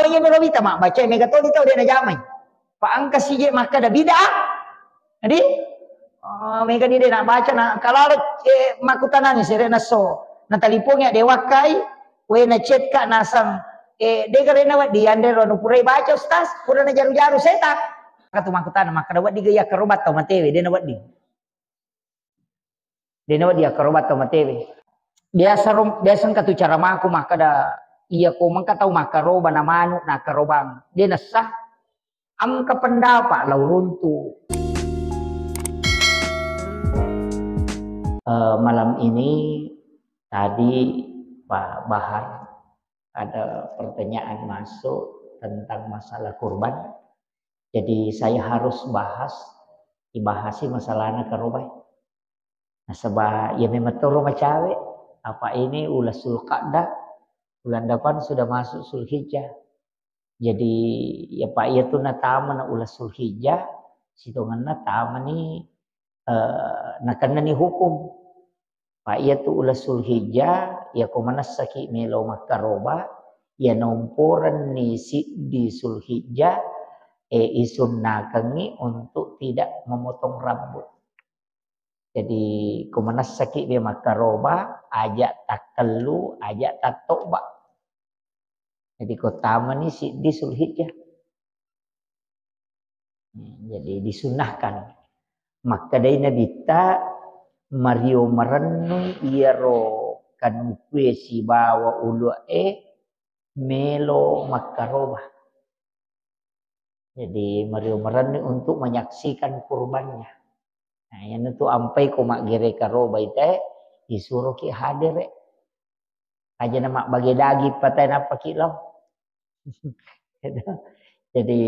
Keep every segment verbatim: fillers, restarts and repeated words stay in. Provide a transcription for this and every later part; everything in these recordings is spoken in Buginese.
Iya melo mita mabbaca, mega toni tau de najamai. Pa engka sije makkada bid'ah. Jadi, oh, mega ni de nabaca, na kalalo, eh, makkutanani sere nasso. Natalipongi de wakkai, we na chat ka nasang, eh, de garena wedding yanre ro nu purai baca, Ustaz, pura najaru-jaru setan. Katu makkutana, makkada wedding ga iya karoba tau matewe, de na wedding. De na wedding iya karoba tau matewe. Biasa ro, biasa engka tu cara maku makkada, iya ko mengka tau makkaroba na manu na karobang. De nessa, engka pendapat lao runtu. Eh, malam ini tadi Pak Bahar ada pertanyaan masuk tentang masalah kurban. Jadi saya harus bahas, ibahasi masalahna karobai. Nasaba iya memang toro macawe, apa ini ulah Zulqa'dah, bulan depan sudah masuk Zulhijjah. Jadi, ya, pa iya tu natama na ulah Zulhijjah, sitongenna tamani, eh, nakennani hukum. Pa iya tu ulah Zulhijjah, iya ko manessaki melo makkaroba, iya nomporenni siddi Zulhijjah, eh, isunnakengngi untuk tidak memotong rambut. Jadi, ko manessaki be makkaroba, aja takkellu, aja tattoba. Jadi, ko tamani siddi Zulhijjah. Jadi, disunnahkan. Makkedai Nabitta, mario marennu iyaro kanukue sibawa ulu'e melo makkaroba. Jadi, mario marennu untuk menyaksikan kurbannya. Nah, iyanatu ampai ko maggere karoba ite, isuroki hadere. Aja na mabbage daging patai nappaki lao. Jadi,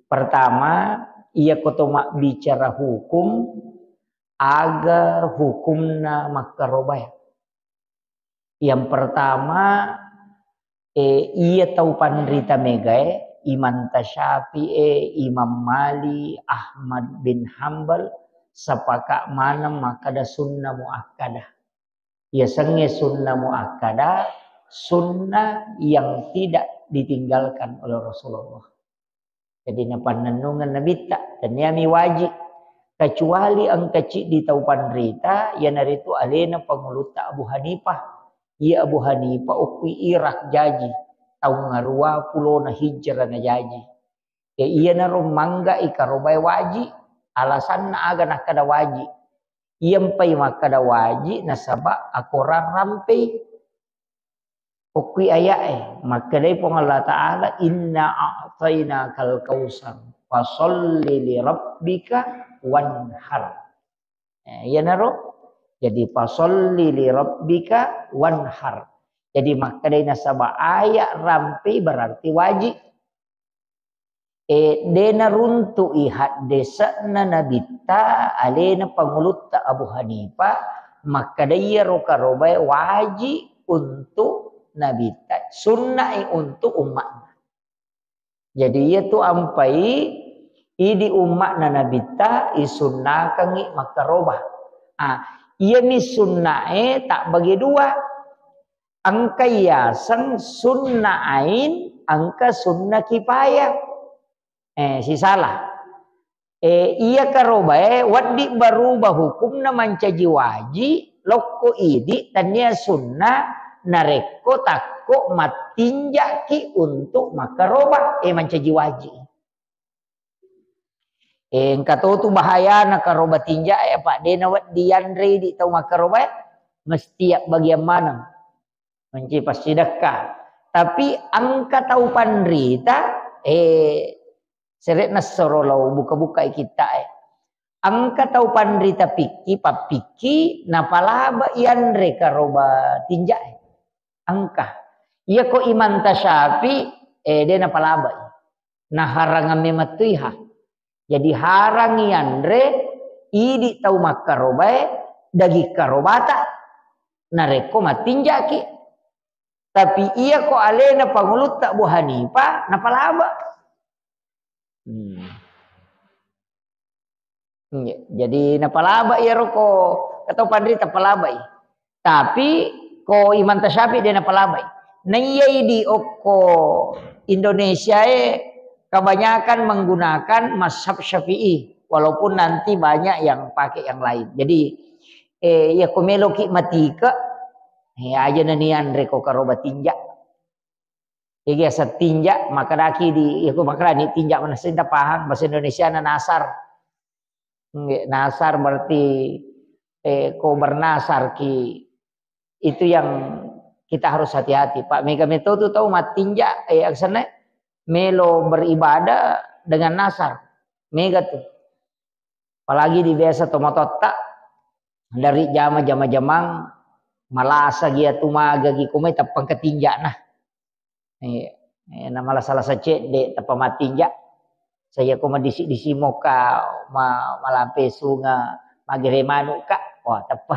pertama, iya ko to mabbicara hukum, aga hukumna makkarobae. Yang pertama, eh, iya tau panrita megae, Imam Tasyafi'i, Imam Malik, Ahmad bin Hambal, sepakat maneng makkada sunnah muakkadah. Yasengnge sunnah muakkadah, sunnah yang tidak ditinggalkan oleh Rasulullah. Jadi, napannennungeng Nabitta, tenniami wajib. Kecuali engka ciddi tau panrita, iyanaritu alena pangulutta Abu Hanifah. Iya Abu Hanifah okkui Irak jaji, taung ngarua pulona hijrah na jaji. Ya, iyanaro mangga ikarobae wajib, alasanna aga nakkada wajib. Iyampai makkada wajib, nasaba akorang rampei. Okkui aya'e, makkedai Puang Allah Ta'ala, "Inna a'tainakal kautsar, fasalli li rabbika wanhar." Eh, iyanaro, jadi, "Fasalli li rabbika wanhar." Jadi, makkedai nasaba aya rampei berarti wajib. Eh, de naruntu'i haddese'na Nabitta, alena pangulutta Abu Hanifah, makkeda iyaro karobae wajib untuk Nabitta, sunna'i untuk umma'na. Jadi, iyatu ampai idi umma'na Nabitta isunnakengngi makkaroba. Ah, iyami sunna'e tabbage dua. Engka yaseng sunnah ain, engka sunnah kifayah. Eh, sisala. Eh, iya karobae wedding baruba hukumna mancaji waji, lokko idi, tania sunnah, narekko takko mattinjaki untuk makkaroba, eh, mancaji waji. Eh, engka totu bahayana karoba tinja'e, apa de nawedding yanre idi tau makkarobae, mesti abbagiang maneng. Mancaji passidekka. Tapi engka tau panrita, eh, sere'na soro lao buka-bukai kitta'e. Engka tau panrita pikki, pappikki, napalaba yanre karoba tinja'e. Engka. Iyako Imam Tasyafi, eh, de napalabai. Naharangang memettuiha. Jadi harang yanre idi tau makkarobae daging karobata narekko mattinjaki. Tapi iyako alena pangulutta Abu Hanifah napalaba. Hmm. Iya, jadi napalaba iyaro ko, katau panrita palabai. Tapi ko Imam Tasyafi de napalabai. Naiya idi okko Indonesia e kebanyakan menggunakan mazhab Syafi'i, walaupun nanti banyak yang pakai yang lain. Jadi, eh, ya ko meloki matike, eh, aja nani anre ko karoba tinja. Ega setinja, makadaki di, ya ko makarani tinja mana senda paham bahasa Indonesia na nasar. Nggih, nasar berarti, eh, ko bernasar ki, itu yang kita harus hati-hati. Pak, mega meto tu tau mattinja, eh, aksana melo beribadah dengan nasar. Mega tu. Apalagi di biasa tomatotta dari jama-jama jamang malasa gia tu maga gi kumai teppang ketinjana. Eh, eh, na malasa-lasa cedde teppa mattinja. Saya ko madisi-disi moka ma-, malampe sunga magere manu ka. Wah, teppa,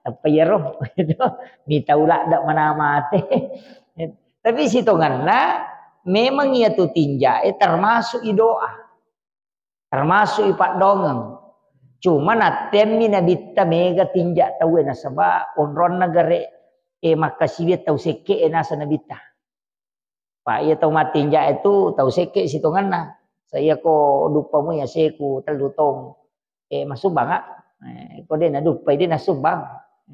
teppa yero. Itu mita ula dak mana mate. Tapi sitonganna memang iya tu tinja, eh, termasuk i doa. Termasuk i paddongeng. Cuma nattemmi nabitta mega tinja tauwe nasaba onronna gare, eh, makkasiwi tau sekke e nasa nabitta. Pak, iya tau mattinja itu tau sekke sitonganna. Saya ko duppamu ya seku tellu tong. Eh, masubbang, ah. Eh, ko de naduppai, de nasubbang.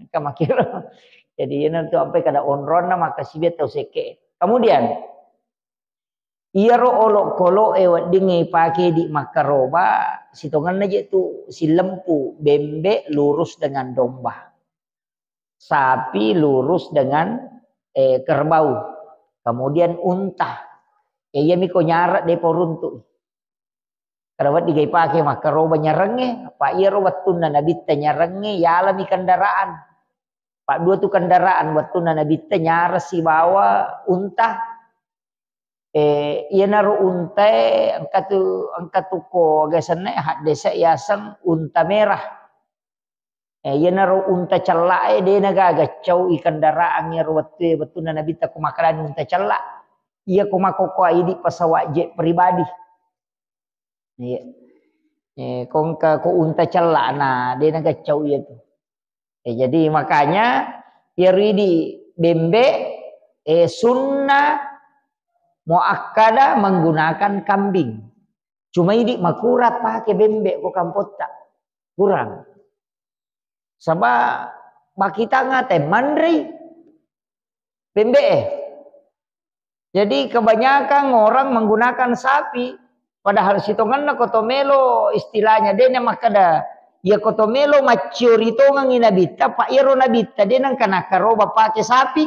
Kamakiro. Jadi, ina tu ampai kada onronna makkasiwi tau sekke. Kemudian, iyaro olokolo'e weddingnge ipake di makkaroba, sitongenna je tu silempu, bembe lurus dengan domba. Sapi lurus dengan, eh, kerbau. Kemudian unta. Eh, iyami ko nyarek de poruntu. Kada wedding ga ipake makkaroba nyarengnge, apa iyaro wettunna nabitta nyarengnge, yalami kendaraan. Pak, dua tu kendaraan wettunna nabitta nyareng sibawa unta. Eh, iyanaro untae engka tu, engka tu ko aga senna haddesa yaseng unta merah. Eh, iyanaro unta cella'e de nagaga cau i kendaraan iyaro wettue, wettunna nabitta ko makkedani unta cella. Iya ko makkokkoe idi pesawat jet pribadi. Iya. Eh, ko engka ko unta cella na de nagaccau iya tu. Eh, jadi makanya iyaro idi bembe, eh, sunnah muakkada menggunakan kambing. Cuma idi makurang pake bembe ko kampotta. Kurang. Saba bakitang ate manrei bembe e. Jadi kebanyakan orang menggunakan sapi, padahal sitongenna ko to melo istilahnya de na makkeda, iya ko to melo macciori tongengi nabitta, pa iyaro nabitta de nengka nakkaroba pake sapi,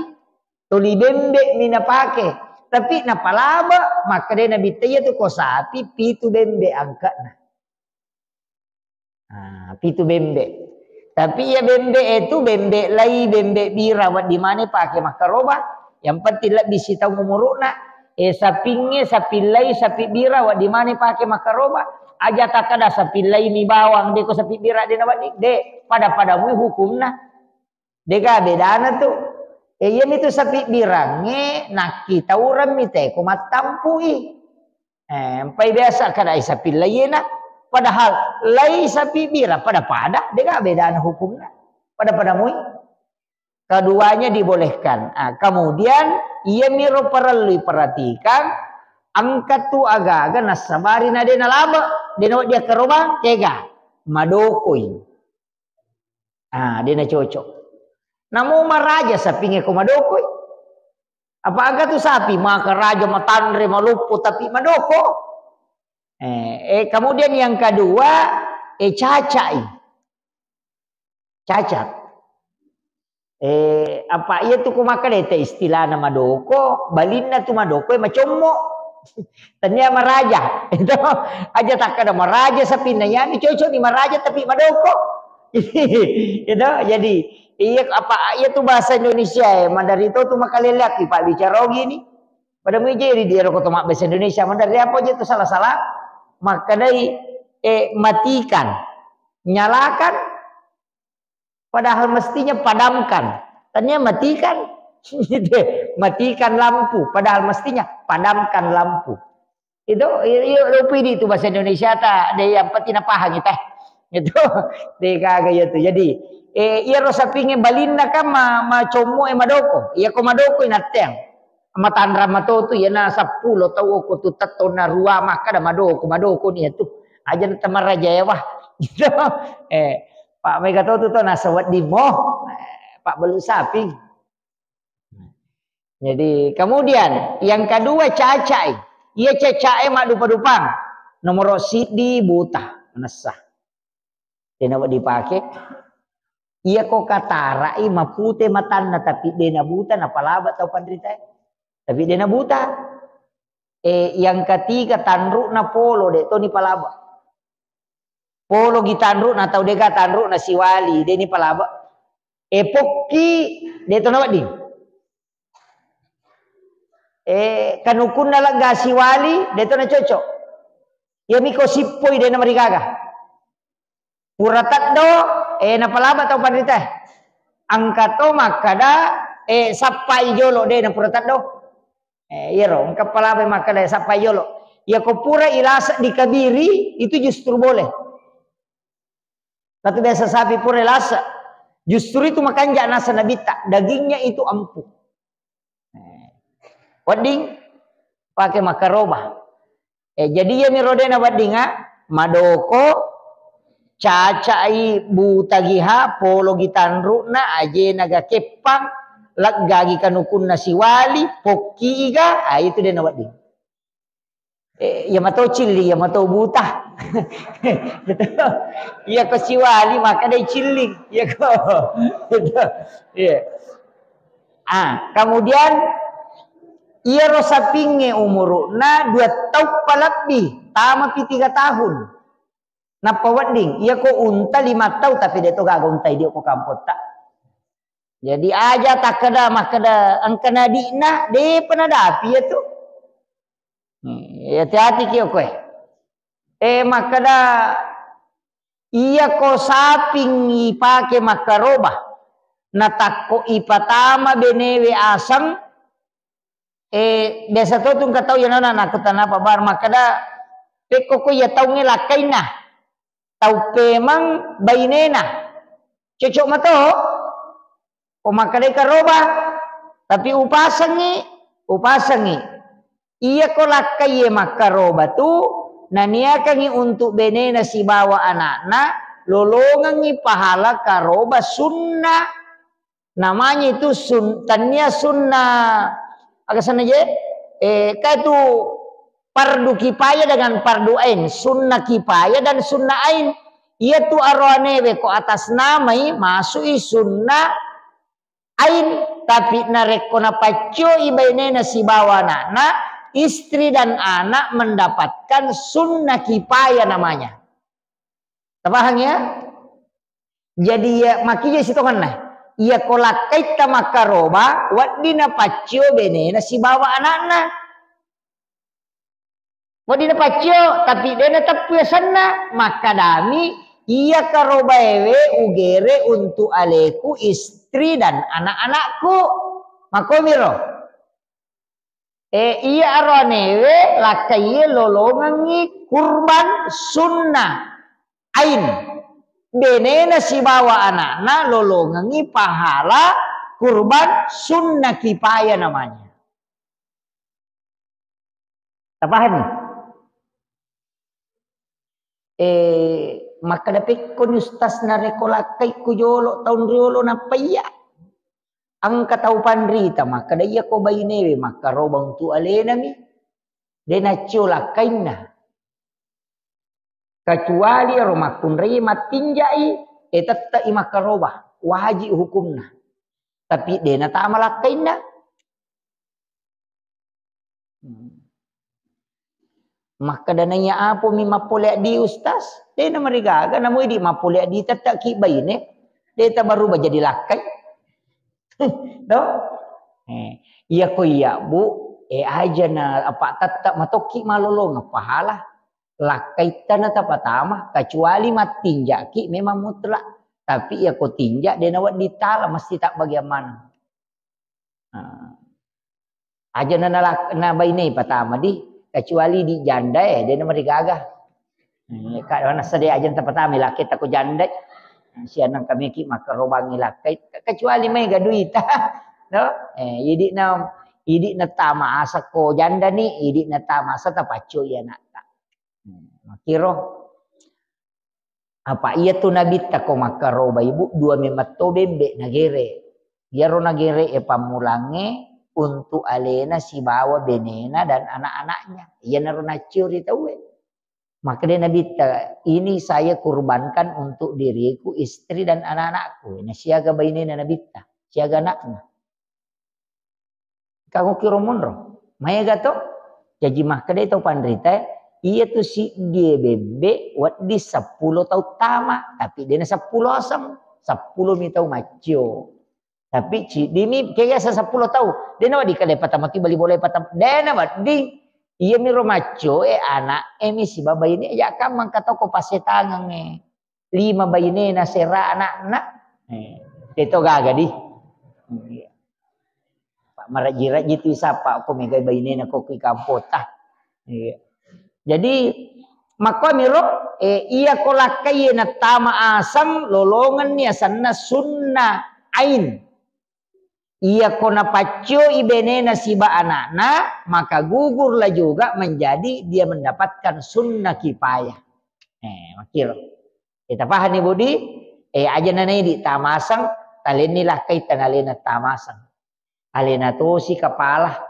toli bembe mi napake. Tapi napalaba makkeda nabitta iya tu ko sapi pitu bembe angkana. Ah, pitu bembe. Tapi iya bembe e tu bembe lai, bembe bira, wedding maneng pake makkaroba. Yang penting lebbi sitaung umuru'na. Eh, sapingnge, sapi lai, sapi bira, wedding maneng pake makkaroba. Aja takkeda sapi lai mi bawang, de ko sapi bira de na wedding. De, pada-pada mui hukumna. Dega bedana tu. Eh, iyami tu sapi birangnge nakkitaureng mi teko mattampui. Eh, empai biasa kadai sapi laiyena. Padahal lai sapi bira pada-pada, dega bedana hukumna. Pada-pada mui. Keduanya dibolehkan. Ah, kemudian iyamiro parellu perhatikan, engka tu aga-aga nassabari na de nalaba, de na wedding akkarobang, kega madokoi. Ah, de na cocok. Namo maraja sapingnge ko madokoi. Apa aga tu sapi maka raja matanre maloppo tapi madoko. Eh, eh, kemudian yang kedua, eh, cacai. Cacat. Eh, apa iya tu ko makkeda te istilahna madoko, balinna tu madoko e macommo. Tania maraja. Itu aja takkeda maraja sapinna, yani cocok ni maraja tapi madoko. Itu jadi iya apa iya tu bahasa Indonesia e, maderri to tu makaleleakki pabbicara gini. Pada mui jadi dia ko to mabbahasa Indonesia, maderri apa aja tu salah-salah. Makkedai, eh, matikan, nyalakan, padahal mestinya padamkan. Tania matikan. Matikan lampu, padahal mestinya padamkan lampu. Itu, iyo, lupi di itu bahasa Indonesia ta, de yang penting napahang kita. Itu, de gaga iya tu. Jadi, eh, iya ro sapingnge balinna kan ma, macommo e madoko. Iya ko madoko inatteang. Matanrang matotu, iyana seppulo tau okko tu tettonna rua makkada madoko, madoko ni tu. Aja na tamarajaewa. Gitu. Eh, Pak mega totu to nasewedding mo. Eh, Pak belu sapi. Jadi, kemudian yang kedua cacai. Iya cacai maddupa-dupang. Nomor siddi buta, nessa. Dena dipake. Iya ko katarai mapute matanna tapi dena buta napalaba tau panrita. Tapi dena buta. Eh, yang ketiga tanrukna polo de toni palaba. Polo gi tanrukna tau dega tanrukna siwali deni palaba. Eh, pokki de to nawedding. Eh, kanukunna lega siwali de to nacocok. Iya miko sippoi de namarigaga. Pura teddo, eh, napalaba tau panrita. Engka to makkada, eh, sappai jolo de na pura teddo. Eh, iyaro engka palaba makkada sappai jolo. Iya ko pura ilasa dikabiri, itu justru boleh. Tapi biasa sapi pura ilasa, justru itu makanja nasa nabitta, dagingnya itu empuk. Eh, wedding pake makkaroba. Eh, jadi iya miro de naweddinga, madoko, cacai buta giha, polo gi tanrukna, ajena ga keppang, leggagi kanukunna siwali, pokki iga, ah, itu de nawedding. Eh, iya mato cilling, iya mato buta. Iya ko siwali maka dai cilling. Iya ko. Iya. Ah, kemudian iyaro sapingnge umuruna dua taung palebbi, tamapi tiga tahun. Nappa wedding, iya ko unta lima taung tapi de to gaga unta idi ko kampotta. Jadi aja takkeda makkeda engka nadi'na, depa nadapi iya tu. Hmm, hati-hati ki okkoe. Eh, makkeda, iya ko saping ipake makkaroba, natakko ipatama benewe aseng, eh, biasa to tu engka tau iyanana nakkutana apa bar makkeda, pekko ko iya taungnge lakkainna, tau pemeng bainena. Cocok mato? Ko makkedai karoba, tapi upasengngi, upasengngi. Iya ko lakkaiye makkaroba tu, naniakangngi untuk benena sibawa anakna, lolongengngi pahala karoba sunnah. Namanya itu sun-, tania sunnah, aga sana je? Eh, ka itu fardu kifayah dengan fardu ain, sunnah kifayah dan sunnah ain. Iya tu aroanewe ko atas namai masui sunnah ain, tapi narekko napaccoi bainena sibawa anakna, istri dan anak mendapatkan sunnah kifayah namanya. Tapahang ya? Jadi ya makija sitongenna. Iya ko lakkaitta makkaroba, wedding napaccio benena sibawa anakna. Wedding napaccio, tapi de nateppu yasenna, makkadami, iya karobaewe ugere untuk aleku, istri dan anak-anakku. Makomiro. Eh, iya aroanewe lakkaiye lolongengngi kurban sunnah ain. Benena sibawa anakna lolongengngi pahala kurban sunnah kifayah namanya. Tapahami? Eh, makkeda pekkoni ustaz narekko lakkai ku jolo taung riolo nappa iya. Engka tau panrita makkeda iya ko bainewe makkaroba untuk alenami. De naccio lakkainna. Kecuali ero makkunrai mattinjai, eh, tette'i makkaroba. Wajib hukumna. Tapi de natama lakkainna. Hmm. Makkeda naiya apomi mappole addi ustaz, de namarigaga, namo idi mappole addi tetteki baine, de tabaruba jadi lakkai. Do? Eh, iya ko iya bu, eh, aja na apa tette matokki malolong pahala. Lakkaitta na tapatama, kecuali mattinjaki memang mutlak. Tapi iya ko tinja de nawedding tala, mesti tabbagiang maneng. Nah. Aja na nalak-, na baine patama di, kecuali di janda, eh, de namarigaga. Hmm, ka nasa de aja tapatama lakkaita ko janda. Sianang kami ki makkarobangi lakkai, kecuali mega duita. No? Eh, jadi na Idi natama asa ko janda ni, idi natama asa tapaccio i anakta. Hmm, makiro. Apa iya tu nabitta ko makkaroba ibu, dua memang to bembe nagere. Iyaro nagere e pammulangnge untuk alena sibawa benena dan anak-anaknya. Iyanaro naccio ri tauwe. Makkeda nabitta, "Ini saya kurbankan untuk diriku, istri dan anak-anakku." Nah, siaga bainena nabitta, siaga anakna. Kangukiro monro. Maega to? Jaji makkeda tau panrita, iya tu siddie bembe wedding seppulo tau tama, tapi dena seppulo aseng, seppulo mi tau maccio. Tapi ciddimi kega sa seppulo tau. Dena wedding kale patama tu bali bola patama. Dena wedding. Iya mi ro maccio e anak e mi sibawa ini aja kamang katoko pasetangeng e. Lima bainena sera anakna. Eh, teto gaga di. Iya. Pak marajji-rajji tu isapa ko megai bainena ko ki kampota. Iya. Jadi makkuamiro, eh, iya ko lakkai nattama aseng lolongenni asenna sunnah ain. Iya ko napaccioi benena siba anakna, maka gugurlah juga menjadi dia mendapatkan sunnah kifayah. Eh, makiro. Eh, tapahani Budi? Eh, aja nanai di tamasang, talenni lakkai tanalena tamasang. Alena tosi kapala.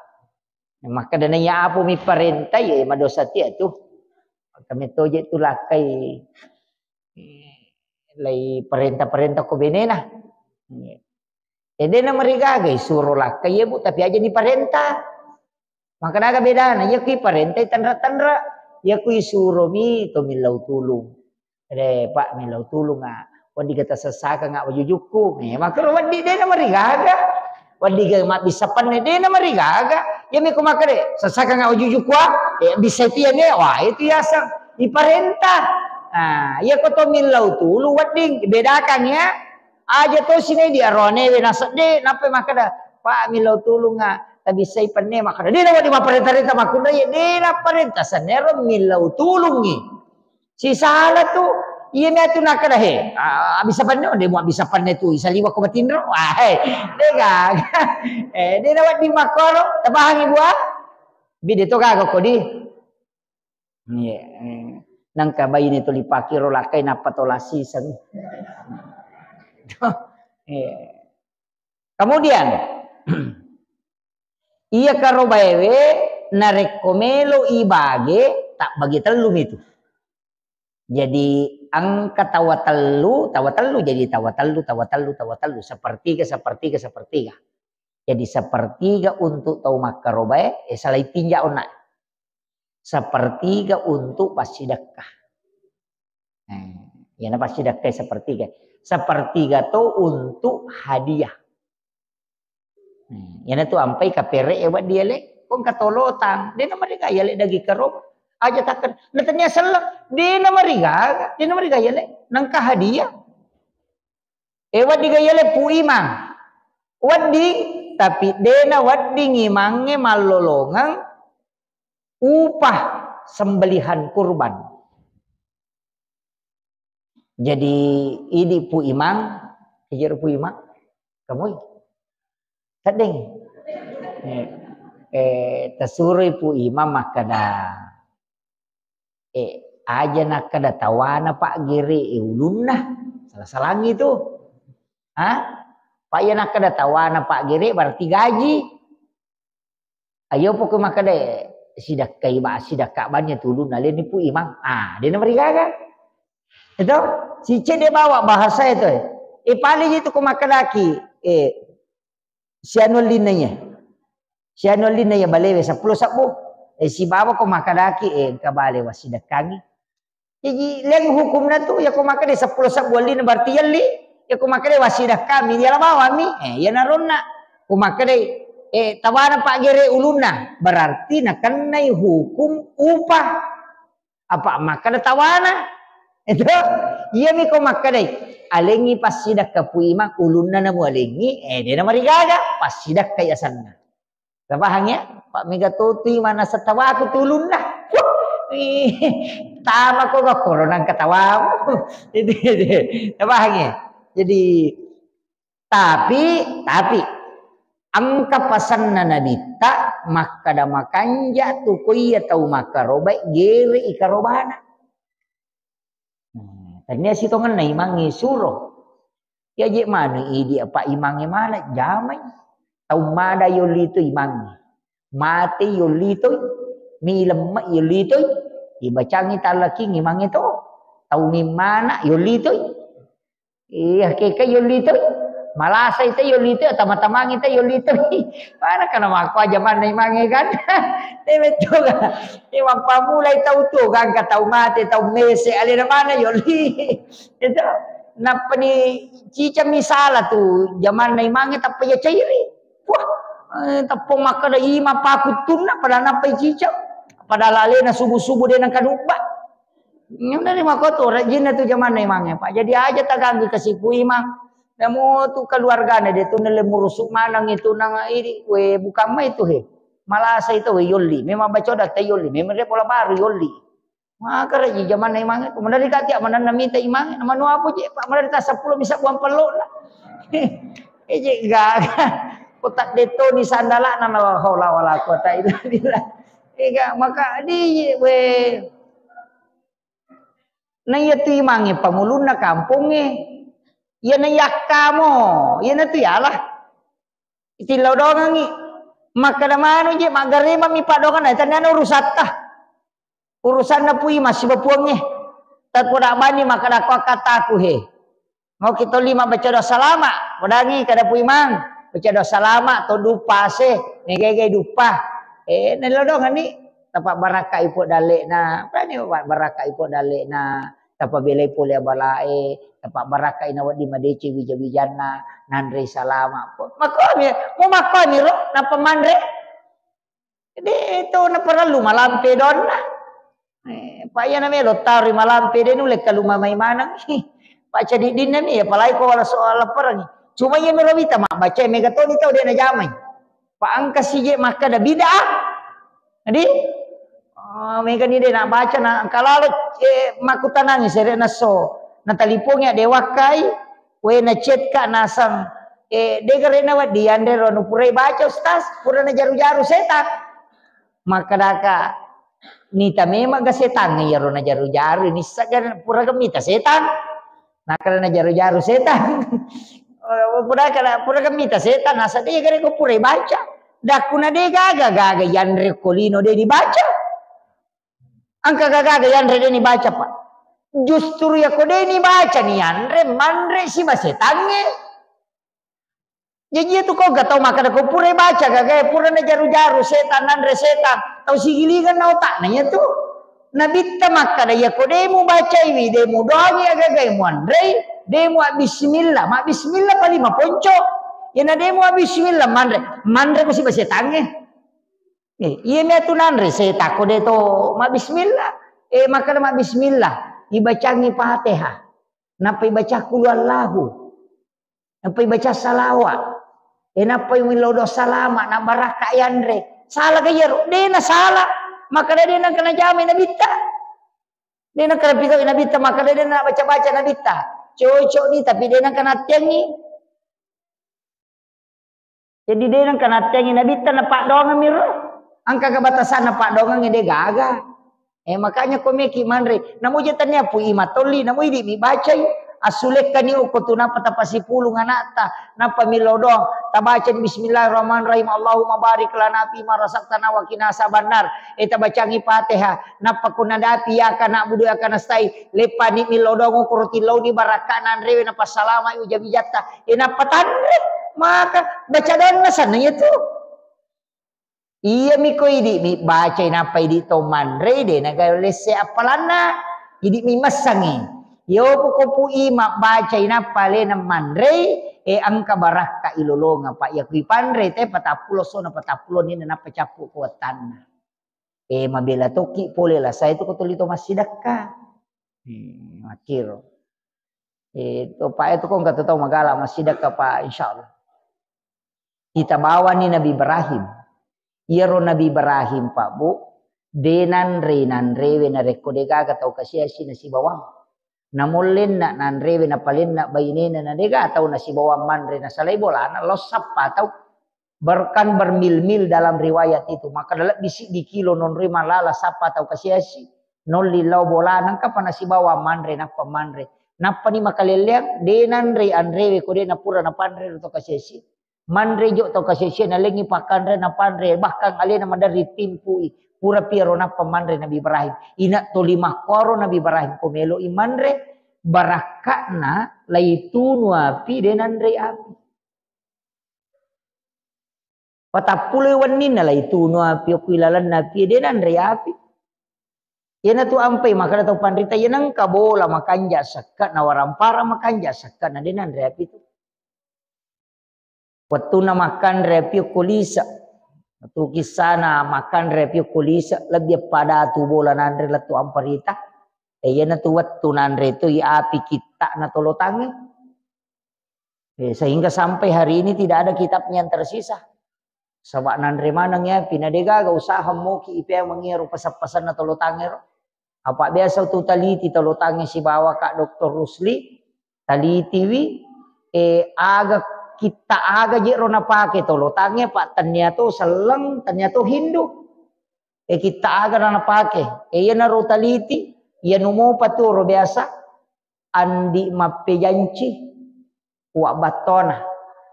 Makkeda naiya apo mi parenta, ya madosa tia tu. Kami toje tu lakkai, eh, lai parenta-parenta ko benena. Iya. Eh, de namarigaga isuro lakkai ya, Bu, tapi aja diparenta. Maka daga bedana, iya kui parenta tanra-tanra, iya kui suro mi to millau tulung. Eh, Pak, millau tulung, ah. Wedding ga tasessakang, ah, wajujukku. Eh, makaro wedding de namarigaga. Wedding ga mabbissa penne de namarigaga. Iya mi ko makkeda, sessakang, ah, wajujukku, ah. Eh, bisa itu ya ne. Wah, itu yaseng diparenta. Ah, iya ko to millau tulung wedding bedakan ya. Aja to sinai di aroanewe nasedde, nappa makkeda, "Pak, millau tulunga, tabissai penne." Makkeda, "De nawedding mapparenta-renta makkunrai, de napparenta, sennero millau tulungngi." Sisala tu, iya mi atu nakkeda, "He, a-, abissa penne, de mu abissa penne tu, isaliwa ko matinro." Wah, he, de gaga. Eh, de nawedding makkoro, tapahangi bua? Bide to gaga kodi. Iya, eh. Nangka baine tuli pakiro lakkai nappa tola siseng. Iya. Kemudian, iya karobaewe narekko melo ibage, tabbagi tellu mitu. Jadi engka tawa tellu, tawa tellu, jadi tawa tellu, tawa tellu, tawa tellu, sepertiga, sepertiga, sepertiga. Jadi sepertiga untuk tau makkarobae, eh, salai tinja onna. Sepertiga untuk passidekka. Eh, iyana passidekka sepertiga. Sepertiga to untuk hadiah. Eh, iyana tu ampai kapere e wedding ale, kong katolotang, de namariga yale dagi karo, aja takken, natanya selleng, de namariga, de namariga yale, nangka hadiah. Eh, wedding ga yale Pu Imang? Wedding, tapi dena wedding imangnge mallolongeng upah sembelihan kurban. Jadi, idi Pu Imang, ijero Pu Imang, kamui? Teddeng. Eh, eh, tasuroi Pu Imang makkeda, Eh, aja nakkeda tawana paggere, eh, ulunna. Sala-salangi tu. Ha? Pa iya nakkeda tawana paggere berarti gaji. Ayo pokok makkeda, eh, sidakkai ba, sidakka bannya tu ulunna, leni Pu Imang. Ah, de namarigaga. Itu, si cedde bawa bahasa itu. Eh, paling itu ko makkedaki, eh, sianu ellinna iya. Sianu ellinna iya balewe seppulo sebbu. Eh, sibawa ko makkedaki, eh, engka bale wassidekkangi. Jaji, leng hukumna tu, ya ko makkeda seppulo sebbu ellinna berarti yelli. Ya ko makkeda wassidekkangi, yala bawami. Eh, iya naronna. Ko makkeda, eh, tawana paggere ulunna, berarti nakennai hukum upah. Apa makkeda tawana? Itu, iyami ko makkedai, alengngi passidakka Pu Imang, ulunna namu alengngi, eh, de namarigaga, passidakka asenna. Tapahang ya? Pak mega totui manasa tawaku tu ulunna. Wuh, ih, tama ko gak korona ketawamu. Itu, itu. Tapahang ya? Jadi, Tapi, tapi, Engka pasenna Nabitta makkada makanja tu ko iya tau makkarobai gere i karobana. Hmm, tania sitongenna imangnge suro. Iya je manu idi apa imangnge mala jamai. Tau mada yolli tu imangnge. Mate yolli tu, milemme yolli tu, ibacangi talaking imangnge to. Tau mimmana yolli tu. Iya, keke yolli tu. Malasai te yolli tu, tama-tamangi te yolli tu. Mana kana makko aja manna imangnge kan? Te betul kan? Ini mappamulai tau tu kan, ka tau mate, tau mese, alena mana yolli. Itu. Nappa ni cicang misala tu, jamanna imangnge tappa ya cairi. Wah, eh, tappa makkada ima pakuttunna, pada nappa cicang. Padahal alena subuh-subuh de nangka nubba. Ini dari makoto, rajinna tu jamanna imangnge, Pak. Jadi aja taganggui kasipu imang. Namo tu keluargana de tu nelle murusu maneng itu nang idi, we bukan mai tu he. Malasa itu we yolli. Memang bacoda te yolli. Memang dia pola baru yolli. Maka raji jamanna imangnge. Kemudian dikati manenna mita imangnge. Nama nu apa je, Pak? Mana dita sepuluh bisa buang pelok lah. Eje gaga. Kotak detoni sandalana la haula wala quwata illa billah. Ega maka di we. Na iya tu imangnge pangulunna kampongnge. Iya na yakkamo, iya na tu yalah. Itillau dongangi. Makkada manu je, maggaremang mi padonganna, taniana urusatta. Urusanna pui masiba puangnge. Tapoda bani makkada ko kataku he. Mau kita lima baca doa salama, podangi kada pui mang. Baca doa salama, to dupa ase, megai-gai dupa. Eh, nelo donganni. Tapa barakka ipo dalle'na, berani barakka ipo dalle'na, tapa belai pole abalae, tapa barakka ina wedding madeceng wija-wijanna, nanrei salama. Makkomi, mu makkomi ro, napa manre? Jadi itu na perlu malampe donna. Eh, pa iya na melo tari malampe de nulle kaluma mai maneng. Pa cadiddinna mi, apalagi ko wala soal laparangi. Cuma iya melo wita mabbaca mega toni tau de najamai. Pa engka sije makkada bid'ah. Jadi, oh, mega ni de na baca na engka lalo, eh, makkutanangi sere naso. Na talipongi ade wakkai, we na chat ka nasang, eh, de gare na waddi yanre ro nu purai baca ustaz, pura na jaru-jaru setan. Makkadaka nita memang ga setan iyaro na jaru-jaru ni saga pura ga mita setan. Nakkeda najaru-jaru setan. Pura kada, pura kan mita setan, nasa de gare ko pura baca. Dakkuna de gaga, gaga yanre ko lino de dibaca. Engka gaga, gaga yanre de dibaca, Pak. Justru ya ko de ni baca ni yanre, manre si ba setangnge. Jaji itu ko ga tau makkada ko pura baca gagae, pura najaru-jaru setan, nanre setan. Tau sigilingan na otakna iya tu. Nabitta makkada, iya ko de mubacaiwi, de mudoangi agagae muanrei, de mua bismillah. Ma bismillah pali maponco. Iyana de mua bismillah manre, manre ko siba setangnge. Eh, iya mia tu nanre setan ko de to ma bismillah. Eh, makkada ma bismillah, ibacangi Fatihah. Nappa ibaca qul huwallahu. Nappa ibaca salawa. E nappa millau doa salama, na barakka yanre. Sala ga iyaro? De na sala. Makkada de nengka najamai nabitta. De nengka napigau nabitta, makkada de na baca-baca nabitta. Cocok ni, tapi de nengka nattiangi. Jadi de nengka nattiangi nabitta na paddoangeng mi ro. Engka kebatasanna paddoangeng de gaga. Eh, makanya ko meki manre, namu je tania pu ima tolli, namu idi mi bacai, assulekkani okko tu nappa tapasipulung anakta, nappa millau doang, tabaca bismillahirrahmanirrahim, Allahumma barik lana fi ma razaqtana wa qina azabannar. Eh, tabacangi Fatihah, nappa ko nadapi iyyaka na'budu wa iyyaka nasta'in, leppani millau doang okko roti launi barakka nanrewe napassalama uja-wijatta. Eh, nappa tanre, maka baca doanna sanna iya tu. Iyami ko idi mi bacai nappa idi to manrei de naga lesse appalanna. Idi mi messangi. Yo ko pu ima bacai nappa alena manrei, e engka barakka ilolonga, Pak. Ya kui panrei te patappulo sona patappulo ni nappa cappu ko wattanna. E mabela tokki pole la sai tu ko tuli to massidakka. Hmm, makkiro. E to Pak, e to ko engka to tau magala massidakka, Pak, insyaallah. Kita bawani Nabi Ibrahim. Iyaro Nabi Ibrahim, Pak, Bu, de nanre, nanrewe narekko de gaga tau kasiasi nasibawang. Namollenna nanrewe napalenna bainena na de gaga tau nasibawang manre nasalai bolana lao sappa tau. Bahkan bermil-mil dalam riwayat itu. Maka lebbi siddi kilo nonroi malala sappa tau kasiasi. Nolli lao bola, nangka pa nasibawa manre, nappa manre. Nappa ni makaleleang, de nanre anrewe ko de napura napanre ro tau kasiasi. Manre jo tau kasiasi, nalengi pakanre napanre. Bahkan alena maderri timpui. Pura piaro nappa manre Nabi Ibrahim. Ina toli makkoro Nabi Ibrahim ko melo i manre, barakka'na laitunu api, de nanre api. Patappulo wenninna laitunu api okko ilalenna api, de nanre api. Iyanatu ampai makkeda tau panrita, iya nengka bola makanja sekka na warampara makanja sekka na de nanre api tu. Wettunna makkanre api okko lise. Tu kissana makkanre api okko lise, lebbi pada tu bola nanre lettu amparita. E, iyanatu wettu nanre tu i api kitta'na tolotangnge. Eh, sehingga sampai hari ini tidak ada kitabnya yang tersisa. Saba nanre maneng ya, pina degaga usaha moki ipeang mengiro pasang-pasanna tolotangero. Apa biasa tu taliti tolotangnge sibawa Kak Doktor Rusli, talitiwi, eh, aga kitta aga jero napake tolotangnge, Pak, tania to selleng, tania to Hindu. Eh, kitta aga na napake. Eh, iya naro taliti, iya numopa turo biasa, Andi mappejanci, Uwa Battona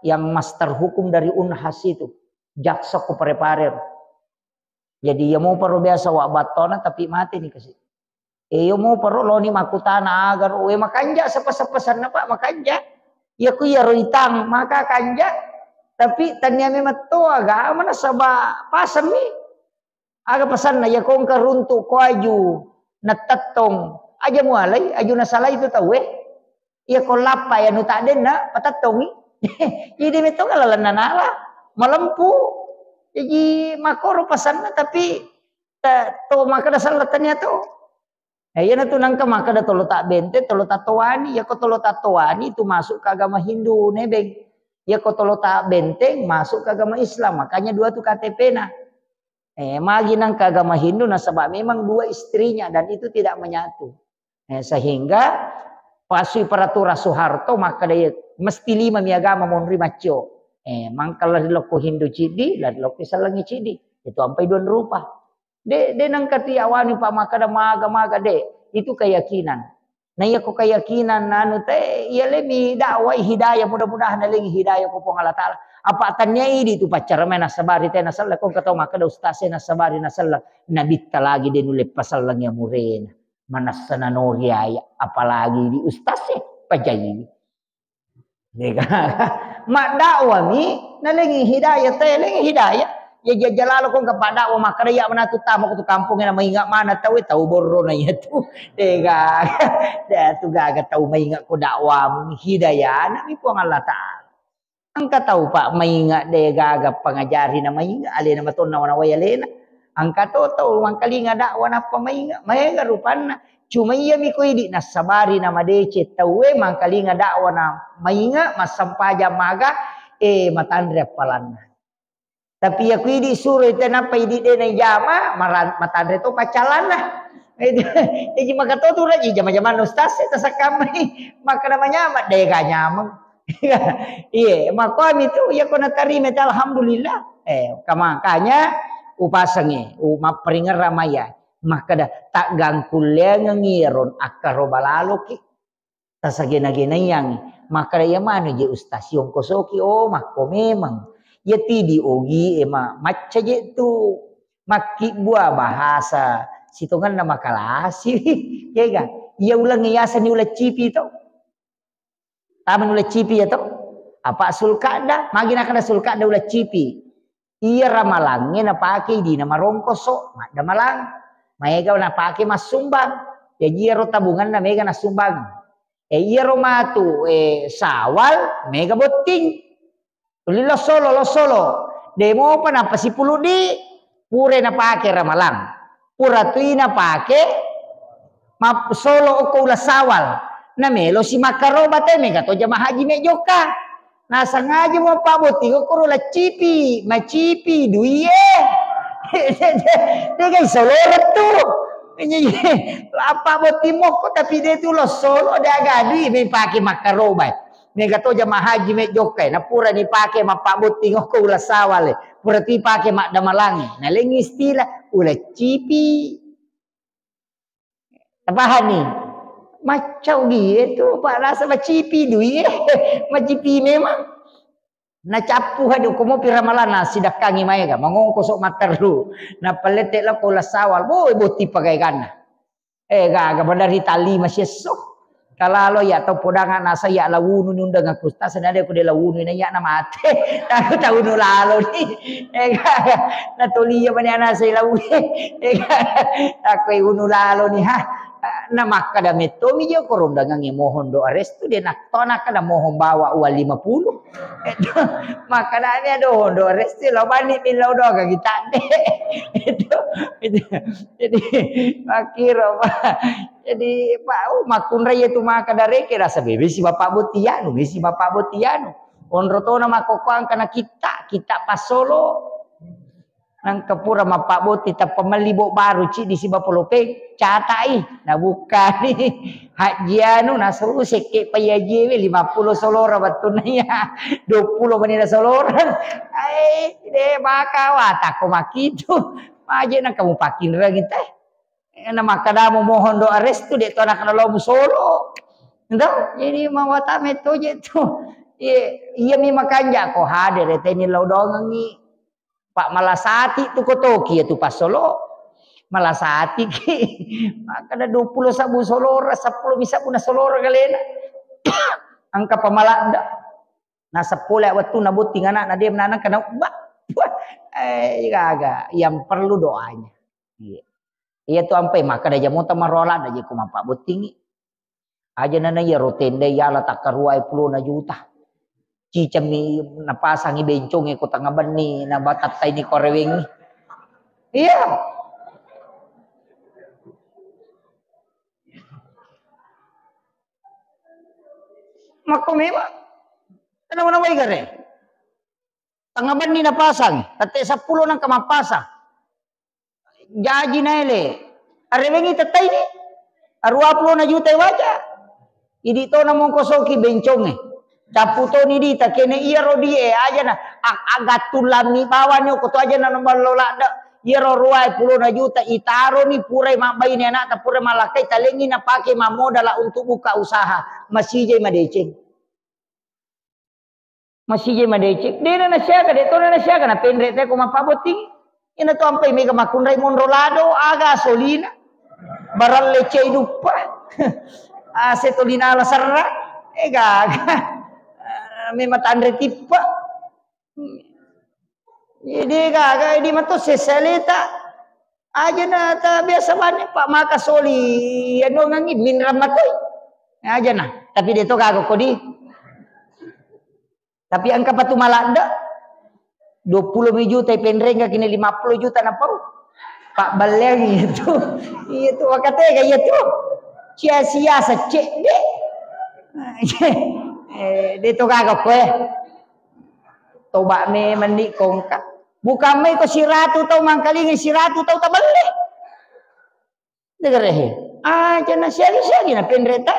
yang master hukum dari Unhas itu, jaksa ku Parepare. Jadi iya moparo biasa Uwa Battona, tapi mate ni kasi. E, iya moparo loni makutana agar, we makanja sepasa-pasanna, Pak, makanja. Iya ku iya roitang maka kanja, tapi tania memang to agama nasaba pasang mi. Aga pasanna, iya kongka runtu ko aju natettong, aja mualai, aju nasalai tu tauwe. Iya ko lappa ya nu taddenna patettongi. Jadi metto kala lenna nala malempu. Jadi makoro pasanna, tapi ta-, to makkeda sella tania to. Eh, iyanatu nangka makkeda tolo tabbente, tolo tattoani. Iyako tolo tattoani itu masuk ke agama Hindu, nebeng. Iyako tolo tabbenteng masuk ke agama Islam. Makanya dua tu K T P-na. Eh, magi nangka agama Hindu nasaba memang dua istrinya dan itu tidak menyatu. Eh, sehingga pasui peraturan Soeharto makkeda iya mesti lima mi agama monri maccio. Eh, mangkala lokko Hindu ciddi, la lokko sellengi ciddi. Itu ampai dua rupa. De, de nengka tu yawani pa makkeda maga-maga, de. Itu keyakinan. Na iya ko keyakinan anu te, iya lemi dakwai hidayah, mudah-mudahan nalengi hidayah ko Puang Allah Taala. Apa tania idi tu paccara mai nasabari te nasella, ko engka tau makkeda ustaz e nasabari nasella, nabitta lagi de nulle pasellengi amurena. Manessa nanori aya, apalagi di ustaz e, pajaiwi. Dega. Maddakwami, nalengi hidayah, talengi hidayah. Ya jajja lalo ko engka paddakwa makkeda iya manatu tama ko tu kampung na mainga mana tau, tau borro na iya tu. Dega. De tu gaga tau mainga ko dakwamu, hidayah na mi Puang Allah Taala. Engka tau pa mainga de gaga pangajari na mainga alena matonna wana wai alena. Engka to tau mangkalinga dakwa nappa mainga, maega rupanna. Cuma iya mi ko idi nassabari na madeceng tauwe mangkalinga dakwa na mainga, massempajang maga, eh, matanre appalanna. Tapi iya ko idi suroi te nappa idi de na ijama, maran-, matanre to paccalanna. Itu, jadi maka to tu raji jama-jamanna ustaz e tasakkammai. Makkeda manyameng, de ga nyameng. Iye, makkuami tu, iya ko natarima te, alhamdulillah. Eh, ka-, makanya upasengi, u-, mapparingerrang maya. Makkeda, taggangkulleangengi iyaro akkaroba laloki. Tasagena-genaiangi. Makkeda, iya manu je ustaz, yongkosoki, oh, makko memang. Iya tidi ogi e ma-, macca je tu. Makkibbua bahasa sitongenna makalasi. Iya ga? Iya uleng yaseng ni uleng cipi to. Tama uleng cipi ya to. Apa Sulkada? Magi nakada Sulkada uleng cipi. Iya ramalangnge napake dina marongkoso, maddamalang. Maega napake massumbang. Jaji iyaro tabunganna mega nassumbang. E iyaro matu, e, Sawal mega botting. Tuli lossolo, lossolo. Demopa nappa sipuluddi, pura napake ramalang. Pura tui napake map-, solo okko uleng Sawal. Namelo si makkaroba te mega to jamaah haji me jokka. Nasengaja mo pabbotting okkoro laccipi, macipi duie. Degai soloreng tu. Apa botting mokko tapi de tu lossolo de aga dui me pake makkaroba. Mega to jamaah haji me jokkai, na pura ni pake mappabotting okko uleng sawale, pura tu pake maddamalange. Na leng istilah uleng cipi. Tapahani? Maccau gie tu, Pak, rasa macipi dui, eh. Macipi memang. Nacappu hadu ko mopi ramalan sidakkangi maega, mangongko sok matteru. Napalette lako uleng sawal, boy, botti pagaeganna. Eh, gaga, bener ri tali masiesso. Kalalo ya tau podanga nasa ya lawunu ni undang aku, tak senada aku de lawunu na ya na mate. Aku taunu lalo ni. Eh, gaga, na tolia mani anasa lawunu. Eh, gaga, aku unu lalo ni, ha. Na makkada metto mi je ko rondangangnge mohon doa restu de na tona kada mohon bawa uang lima puluh. Itu, makkada mi ado hondo resti lo bani mi lo doga kita de. Itu, itu. Jadi, makkiro, Pak. Jadi, Pak, oh, makkunrai itu maka dareke rasa bebe si Bapak Botianu, mi si Bapak Botianu. Onro tona makkokoang kana kita, kita pasolo. Nangka pura mappabotti tappa melli bo baru ciddi siba polopeng, catai, nabukkani. Hajji anu, naseru sekke payajie we, lima puluh solora wettunna iya, dua puluh menit solora. Ai, de maka watakko makitu. Maje nangka mupakkinreng teh. Eh, na makkadamu mohon doa restu, de to anak lo musolo. Ento, jadi mawata metto je tu. Iya, iya mi makanja ko hadir teni lo dongengi. Pak malasati tu kotoki ya tu pasolo. Malasati ki. Makkada dua puluh sabu solora, sepuluh mi sabu na solora kalena. Angka pamalanda. Na sepuluh wettu na botting anak na dia menanang kena ubah. Wah, eh, gaga. Yang perlu doanya. Iya. Iya tu ampai makkada jamota marola da je ko mappabottingi. Aja nana iya ro tenda yala takkaruai pulona juta. Cicammi napasangi bencong e ko tengah benni, na batatta ini ko rewengi. Iya. Makko memang. Kenapa na wai gare? Tengah benni napasang, tette sepuluh nangka mappasang. Jaji naele. Arewengi tettai ni. Arua puluh na juta waja. Idi to na mongko soki benconge. Cappu to ni dita kene iya ro die aja na. Ag-, agattu lammi bawani ko to aja na ballo ladde. Iya ro rua puluh na juta itaro ni purai mabbaine anak ta purai malakkai talengi na pake mamodala untuk buka usaha. Masijai madeceng. Masijai madeceng. Dena nasiaga, de tona nasiaga, na penre te ko mappabotting. Ina to ampai mega makkunrai monro lado, aga solina. Baralle cei duppa. Ase tolina la serra. Eh, gaga. Eh, memang tanre tippa. Jadi gaga, di mato seseleta. Aja na ta biasa bani, Pak, maka soli, anu ngangi, minram matoi. Aja na. Tapi de to gaga kodi. Tapi angka patu maladde. Dua puluh mi juta penrengga kini lima puluh juta na pau. Pak baleng itu. Iya tu, wakatega iya tu. Sia-sia secek de. Eh, de to gaga koe. Toba me mandi kongka. Bukan mai ko siratu tau mangkalingi siratu tau tabelle. Degerehe. Ah, jangan siagi-siagi na penreta.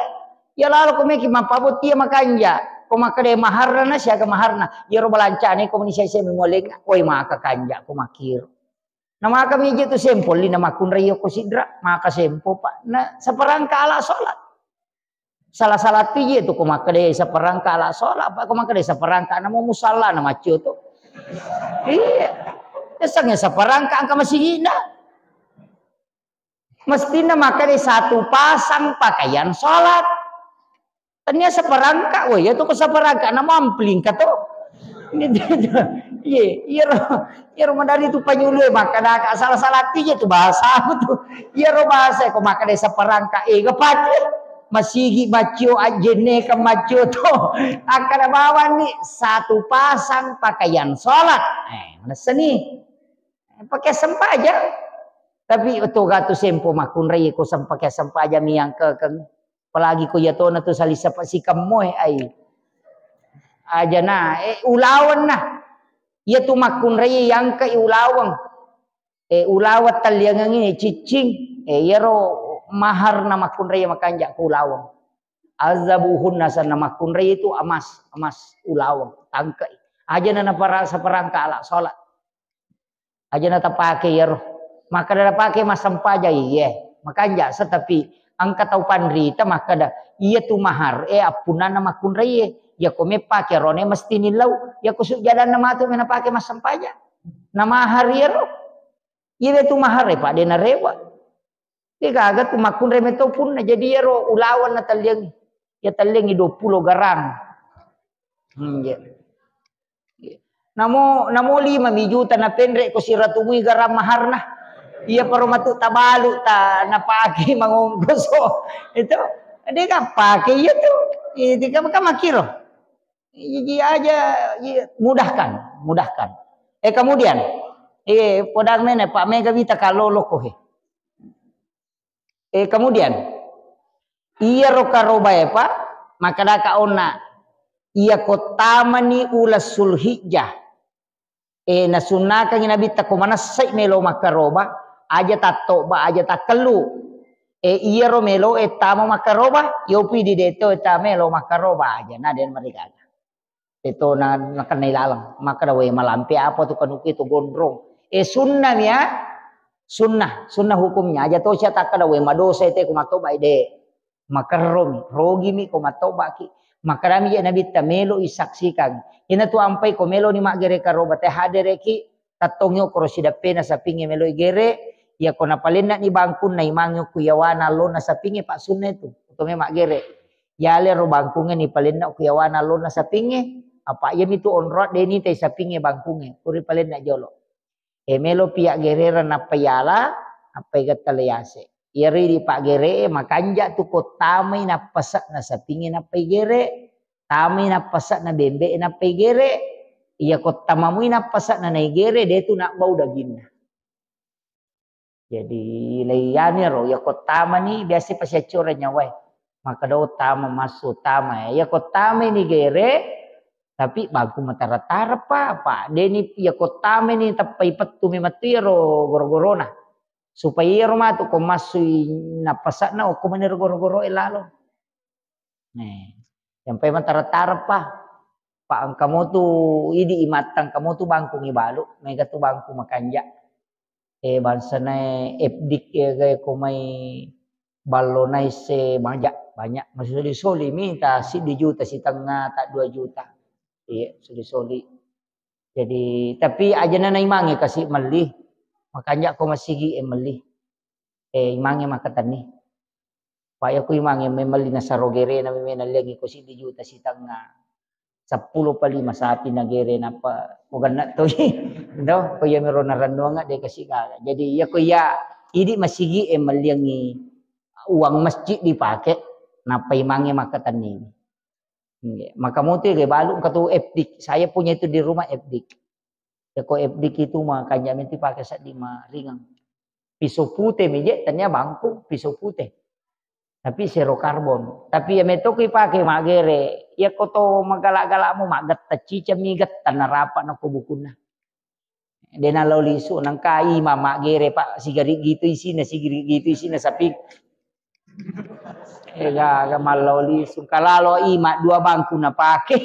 Ya lalo ko meki mappabottia makanja. Ko makkeda maharna na siaga maharna. Yero balancane ko meni sese memoleng. Oi maka kanja ko makiro. Na maka mije tu sempo li na makkunrai ko sidra. Maka sempo, Pak. Na saparangka ala sholat. Salah-salah tu je tu ko makkeda saparangka ala sholat. Apa ko makkeda saparangka na mau musalla na maccio tu. Iya. Esangnya saparangka angka masigina. Mestinna makkeda satu pasang pakaian sholat. Tania saparangka, woi, ya tu ko saparangka, na mampling ka to. Gitu, gitu. Iya, iya ro, iya ro madari tu panyulu, makkeda ka salah-salah tu je tu bahasa aku tu. Iya ro bahasa ko makkeda saparangka, eh, gapati. Masigi maccio, ajenne ka maccio to. Akkada bawang ni satu pasang pakaian sholat. Eh, mana seni? Pakai sempajang. Tapi oto gatu sempo makkunrai ko sem-, pakai sempajang miangkekeng. Apalagi ko iya tona tu sali sapa sikemmoe ai. Aja na, eh, ulaweng na. Iya tu makkunrai yangke ulaweng. Eh, ulaweng talliangengi ciccing. Eh, iyaro mahar na makkunrai makanja ko ulaweng. Azabuhunna, sanna makkunrai itu emas, emas ulaweng, tangkei. Aja na naparasa perangka ala sholat. Aja na tapake iyaro. Makkada napake massempajang, iye. Makanja sa, tapi engka tau panrita makkada, iya tu mahar e appunnana makkunrai e. Yako mepake rone mesti nillau. Yako sujjadanna matu me napake massempajang. Na mahar iyaro. Iya tu mahar e, Pak, de narewa. Degaga tu makkunrai meto punna. Jadi iyaro ulaweng natalliangi. Ya talliangi dua puluh garang. Hmm, iya. Namo, namo lima mi juta napenre ko siratu mui garang maharna. Iya paro matu tabalu ta napake mangongkoso. Itu dia kan pakai iya tu. Itu kan, kan makiro. Jadi aja, iya, mudahkan, mudahkan. Eh, kemudian, eh, podang mene Pak Mega Wita kalau loko he. Eh, kemudian, iyaro karoba e, Pak, makkadaka onna, iya ko tamani uleng Sulhijjah, eh, nasunnakangi Nabitta ko manessai melo makkaroba, aja tattoba, aja takkellu. Eh, iyaro melo e tama makkaroba, yopi di deto e tama melo makkaroba aja, na den marigaga. Teto na, nakennai laleng. Makkada, "We, malampe apa tu kanuku itu gondrong?" Eh, sunnah mi ya. Sunnah, sunnah hukumnya. Aja to sia takkada, "We, madosa itu ku matoba ide." Makerromi, rogimi ko matobaki. Makkadami je Nabitta, "Melo isaksikan." Ina tu ampai ko melo ni maggere karoba te hadereki, tattongi okoro sidappena sapinge melo igere, iya ko napalenna ni bangkunna imangi ku yawana allonna sapinge, Pak, sunnah itu. Utome maggere. Yalero bangkungnge nipalenna ku yawana allonna sapingnge, apa iyami tu onroa de nitai sapingnge bangkungnge, puri palenna jolo. E melo pi aggerereng nappa yala, nappa igetta le yase. Iyaro idi paggeree makanja tu ko tamai nappase'na sapingnge nappa igere, tamai nappase'na bembe nappa igere, iya ko tamamui nappase'na naigere, de tu nabbau daginna. Jadi, leiyani ro, iya ko tamani biasa pasiaccoreng nyawae. Makkeda, "Oh, tama massu, tama ya." Iya ko tamani gere, tapi bangku matara-tara, Pak. Pak, deni iya ko tamani teppai pettu memettu iyaro goro-gorona. Supaya iyaro matu ko massui nappase'na, okko mani ro goro-goroe lalo. Nih, sampai matara-tara, Pak. Pak, engka motu idi imattang, engka motu bangku ngibalu, mega tu bangku makanja. Eh, bangsanae F D K, eh, gaya ko mai ballo naisse maja, banyak. Masuli-suli mi ta siddi juta sitengnga, ta dua juta. Iya, suli-suli. Jadi, tapi ajana na imangnge kasi melli. Makanja ko masigi e melli. Eh, imangnge makkatenni. Pak, iya ku imangnge memelli nasaro gerena memena liangi ko siddi juta sitengnga. Seppulo pa lima sapi na gere nappa ko genna toi. Ndo, ko iya mero narennuanga de kasi gaga. Jadi iya ko iya idi masigi e melliangi uang masjid dipake nappa imangnge makkatenni. Iya. Maka motu ge balu engka tu F D K. Saya punya itu di rumah F D K. Ya ko F D K itu makanja menti pake seddi maringang. Pisau pute mi je, tania bangku, pisau pute. Tapi zero karbon. Tapi iya metto ku ipake maggere. Iya ko to maggala-galamu maggetta ciceng mi getta narapa na ko bukunna. De nalao lisu, nangka imang maggere, Pak, sigari gitu isina, sigari gitu isina sapi. Ega, aga mallao lisu. Kalalo imang dua bangku napake.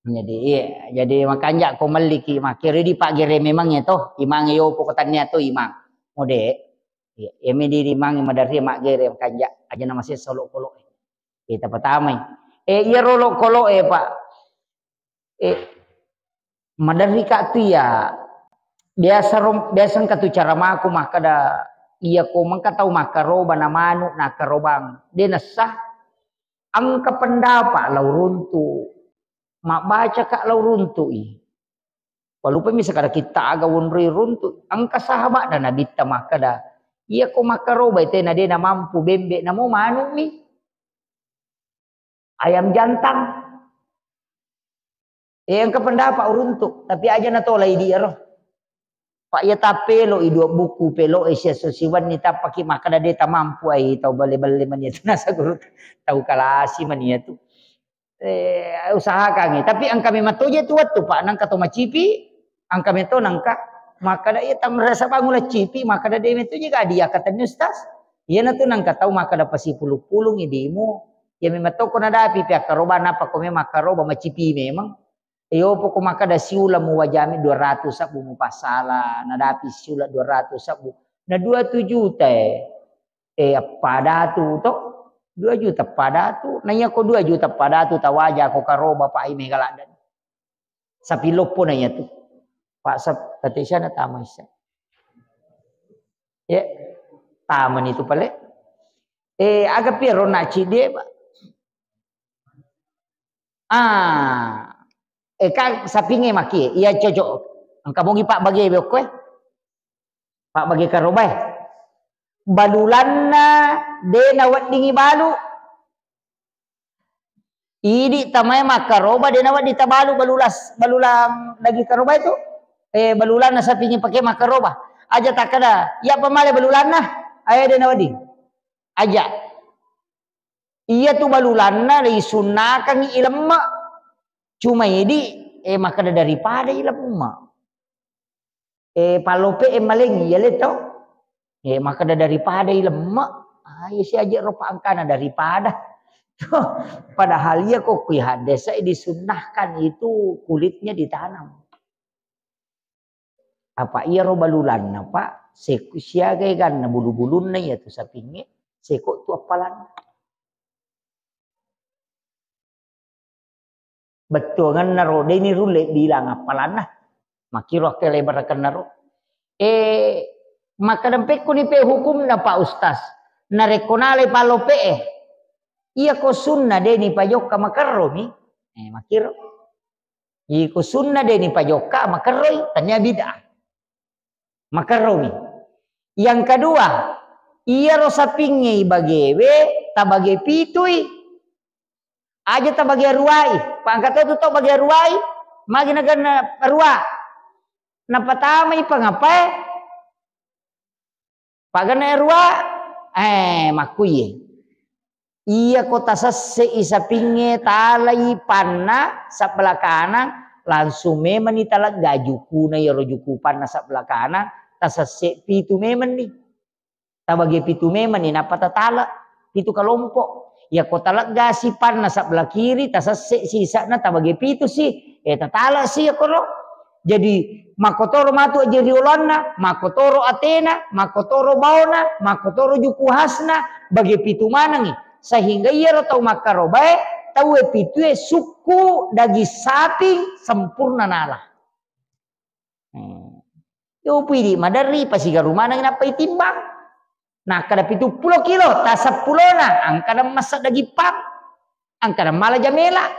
Jadi, iya, jadi makanja ko melliki, makkiro idi paggere memang ya to, imang yo poko tania to imang. Mode. Iya, iya mi di imang maderri maggere makanja, aja na masessa olokolo. Kita pertama. Eh, iya rolo kolo e, Pak. Eh, maderri ka tu iya. Biasa rom-, biasa engka tu cara maku makkeda, iya ko mengka tau makkaroba na manu na karobang. De nessa. Engka pendapat lao runtu. Mabbaca ka lao runtu i. Walupa mi sekada kita aga wonroi runtu. Engka sahabat dan Nabitta makkeda, iya ko makkaroba tena de na mampu bembe namo manu mi. Ayam jantan. Eh, engka pendapat uruntuk, tapi aja na tola idi ero. Pak, iya tapelo i dua buku, pelo e sia so siwenni tapaki makkeda de tamampu ai tau bale-bale mani tu nasa guru tau kalasi mani tu. Eh, usahakan i. Tapi engka memang toje tu wettu, Pak, nangka to macipi, engka meto nangka makkeda iya tam rasa bangun la cipi, makkeda de meto je ga dia kata ni Ustaz. Iyana tu nangka tau makkeda pasipulung-pulung idimu, ya memang toko nadapi pi akkaroba, napa ko memang akkaroba macipi memang. Iyo poko makkeda siula muwajami dua ratus sabbu mupassala, nadapi siula dua ratus sabbu. Na dua tu juta e. Eh, appada tu to? Dua juta pada tu. Na iya ko dua juta pada tu tawaja ko karoba pa i mega laddan. Sapi loppo na iya tu. Pak Sap, tati sana tama isa. Ya, tama ni tu pale. Eh, aga piye ro na cidie, Pak? Ah, eh, ka sapinge maki, iya cocok. Engka mongi Pak bage be okko e. Pak bage karoba e. Balulanna de na weddingi balu. Idi tamae makkaroba, de nawedding tabalu balulas-, balulang daging karoba itu. Eh, balulanna sapingi pake makkaroba. Aja takkeda, iya pamale balulanna, ae de nawedding. Aja. Iya tu balulanna risunnakangi ilemme. Cuma idi, eh, makkeda daripada ilemme. Eh, pallope e malengi, iya le to? Eh, makkeda daripada ilemme, ah, iya si aje ro pa angkana daripada. Padahal iya ko kui hadese disunnahkan itu kulitnya ditanam. Apa iya ro balulanna, Pak? Seko siaga eganna bulu-bulunna iya tu sapinge, seko tu appalanna. Bettuangenna ro, de ni rulle bilang appalanna. Makkiro akkeleberekenna ro. Eh, makkadempekku ni pe hukumna, Pak Ustaz. Narekko nalai palope e, iya ko sunna de ni pajokka makerro mi. Eh, makkiro. Iko sunna de ni pajokka makerroi, tania bid'ah. Makerromi. Yang kedua, iyaro sapingnge ibagewe tabage pitui. Aja tabage ruai. Pangkato tu to bage ruai, magi naganna rua. Napatamai pangapae, Pagana rua, eh, makkuye. Iya ko tasesse'i sapingnge, talai panna sebelah kanang, langsung memenni talegga jukuna iyaro juku panna sebelah kanang, tasesse pitu memenni. Tabage pitu memenni, nappa tatala pitu kelompok. Iya ko talegga si panna sebelah kiri, tasesse si isa'na tabage pitu si, eh, tatala si iya koro. Jadi, makkotoro matu aje rioloanna, makkotoro atena, makkotoro baona, makkotoro juku hasna, bage pitu manengngi. Sehingga iyaro tau makkarobae, tauwe pitue sukku daging saping sempurna nala. Hmm. Yo pidi maderri pasigaru manengngi nappa itimbang. Nakkeda pitu pulo kilo, taseppulona, angkana massa daging pang, angkana mala jamela.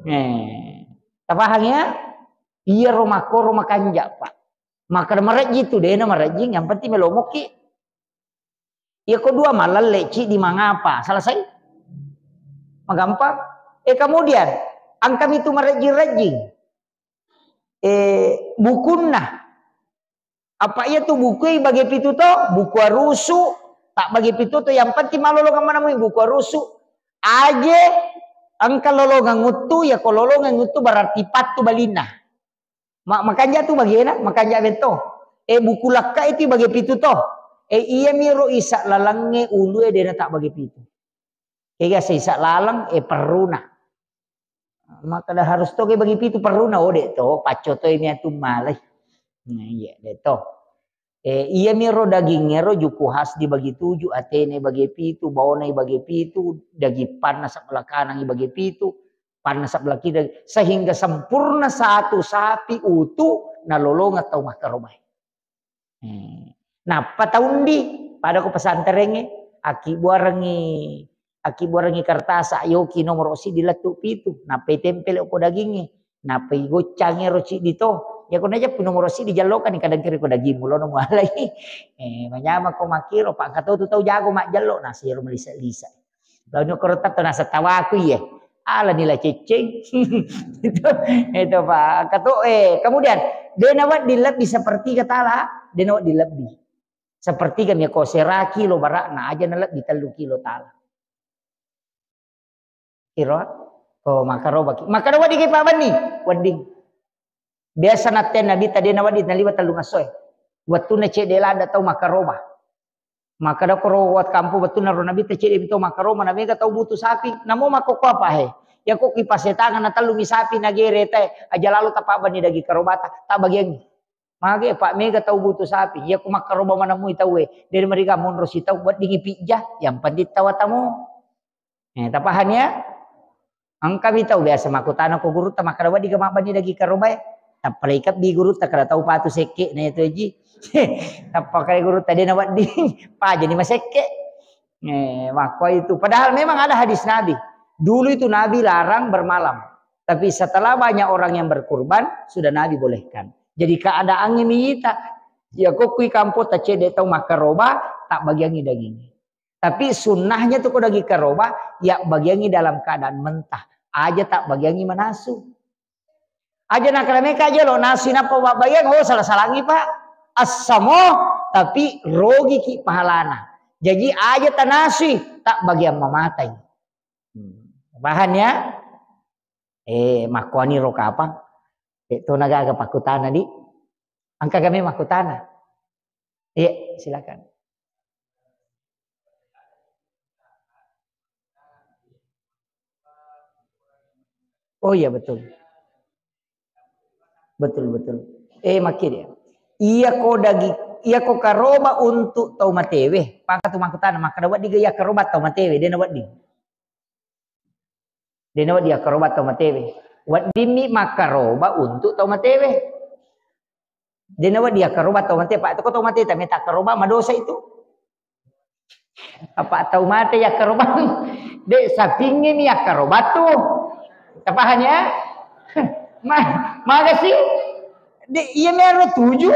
Eh, tapahang ya? Iyaro makkoro makanja, Pak. Makkeda marejjing tu, dena marejjing, yang penting melo mokki. Iya ko dua malalle, ciddi mangapa? Selesai? Magampang. Eh, kemudian, angkami tu marejjing-rejjing. Eh, bukunna. Apa iya tu bukui bage pitu to? Buku arusu, tak bage pitu to. Yang penting malolongeng manamui buku arusu. Aje engka lolongeng uttu, ya ko lolongeng uttu berarti pattu balinna. Ma-, makanja tu bagena, makanja bento. Eh, buku lakka itu bage pitu to. Eh, iya miro isa lalengnge ulue dena tak bage pitu. Kega seisa laleng, eh, perruna. Makkeda harus to ke bagi pitu perruna, oh, de to, pacco to ini atum malai. Nah, iya, de to. Eh, iya miro daging ero juku khas dibagi tujuh, atene bagi pitu, baona bagi pitu, daging panna sebelah kanan bagi pitu, panna sebelah kiri, sehingga sempurna satu sapi utuh nalolongeng tau makkarobae. Hmm. Nappa taundi, pada ko pesantrengnge, akkibuarengngi, akkibuarengngi kertas, yoki nomoro siddi lettu pitu, nappa itempel ko dagingnge, nappa igoccangi ero siddi to. Ya ko najeppu nomoro siddi jallokani kadang kira ko daging mulono mualai. Eh, manyama ko makkiro, Pak, engka to tu tau jago majjallo, nasiro melisa-lisa. Lalu koro tetto nasa tawaku iye. Ala nila ceceng. Itu, itu, Pak. Kato, eh, kemudian, dena wedding lebbi sepertiga tala, dena wedding lebbi. Sepertiga mi ko sera kilo barakna, aja na lebbi tellu kilo tala. Kiro, ko makkarobaki. Makkeda wedding ke Pak Benni? Wedding. Biasa natte Nabi tadi na wedding naliwa tellu ngasoe. Wettuna cedde lada tau makkaroba. Makkeda koro wat kampo bettuanna ro Nabitta, cedde mi to makkaroba, na mega tau butuh sapi. Namo makkokko apa he? Iya ko ki pasetangeng na tellu mi sapi na gere te, aja lalo tapabbanni daging karobata, tabbagiangngi. Mage, Pak, mega tau butuh sapi. Iya ko makkaroba manamui tauwe, de mariga monro sitau, weddingi pijja, yang penting tawa tamo. Eh, tapahani ya? Engka mi tau biasa makkutana ko gurutta, makkeda wedding ga mabbanni daging karobae. Tappa leikebbi gurutta, kada tau patu sekke na itu ji. Tappa kali gurutta de na wedding, pajani masekke. Eh, makko itu. Padahal memang ada hadis Nabi. Dulu itu Nabi larang bermalam. Tapi setelah banyak orang yang berkurban, sudah Nabi bolehkan. Jadi keadaannya miyita. Ya, ko kui kampo tacede tau makkaroba, tak bagiangi daging. Tapi sunnahnya tu ko daging karoba, ya bagiangi dalam keadaan mentah. Aja tak bagiangi manasu. Aja nakala meka aja lo nasi nappa mabbagiang, oh, salah-salangi, Pak. Assamo, tapi rogiki pahalana. Jadi aja tanasui, tak bagian mamatai. Hmm. Paham ya? Eh, makkuani ro kapang. Eh, to nagaga pakkutana, di. Engka kami makkutana. Iya, silakan. Oh iya, betul. Betul, betul. Eh, makkiri. Iya ko daging, iya ko karoba untuk tau matewe. Pangka tu makkutana, makkeda wedding ga iya karoba tau matewe, de na wedding. De na wedding iya karoba tau matewe. Wedding mi makkaroba untuk tau matewe. De na wedding iya karoba tau mate, Pak. Itu ko tau mate, tapi tak karoba, madosa itu. Apa tau mate iya karoba? De, sapingnge mi iya karoba tu. Tapahani ya? Ma-, maga sih? De, iya mi aro tuju.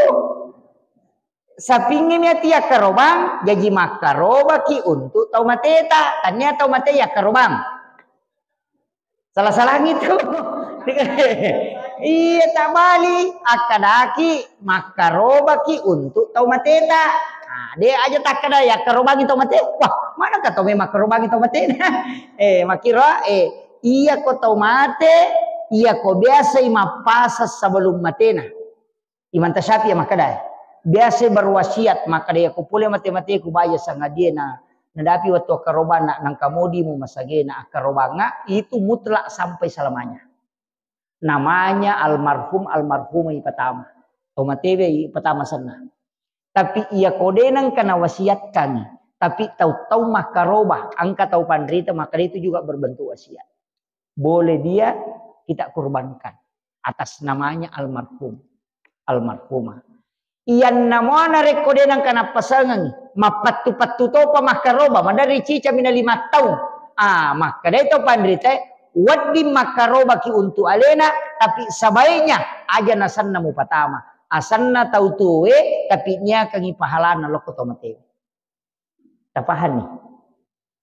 Sapingnge mi ati iya karobang, jaji makkarobaki untuk tau mateta. Tania tau mate iya karobang. Salah-salangi tu. Iya, tak bali. Akkadaki, makkarobaki untuk tau mateta. Nah, de aja takkada iya karobangi tau mate. Wah, mana ka tau memang karobangi tau matena? Eh, makkiro, eh, iya ko tau mate, iya ko biasai mappasa sebelum matena. Imam Tasyafi'i makkeda, biasa berwasiat, makkeda, iya ko pole mate-mateku baja sangadie na, nadapi wettu akkarobang na, nangka modimu masagena akkarobanga, itu mutlak sampai selamanya. Namanya almarhum, almarhumah ipatama. Tau matewe ipatama senna. Tapi iya ko de nengka nawasiatkangi, tapi tau-tau makkaroba, engka tau panrita, makkeda itu juga berbentuk wasiat. Boleh dia kita kurbankan atas namanya almarhum, almarhumah. Iyanna muana rekko de nengka nappasengengi, mappettu-pettu topa makkaroba, maderri cica mina lima taung. Ah, makkedai to panrita, wedding makkarobaki untuk alena, tapi sebaiknya aja nasenna mupatama. Asenna tau tuwe, tapi niakangi pahalana lokko to mate. Tapahanni?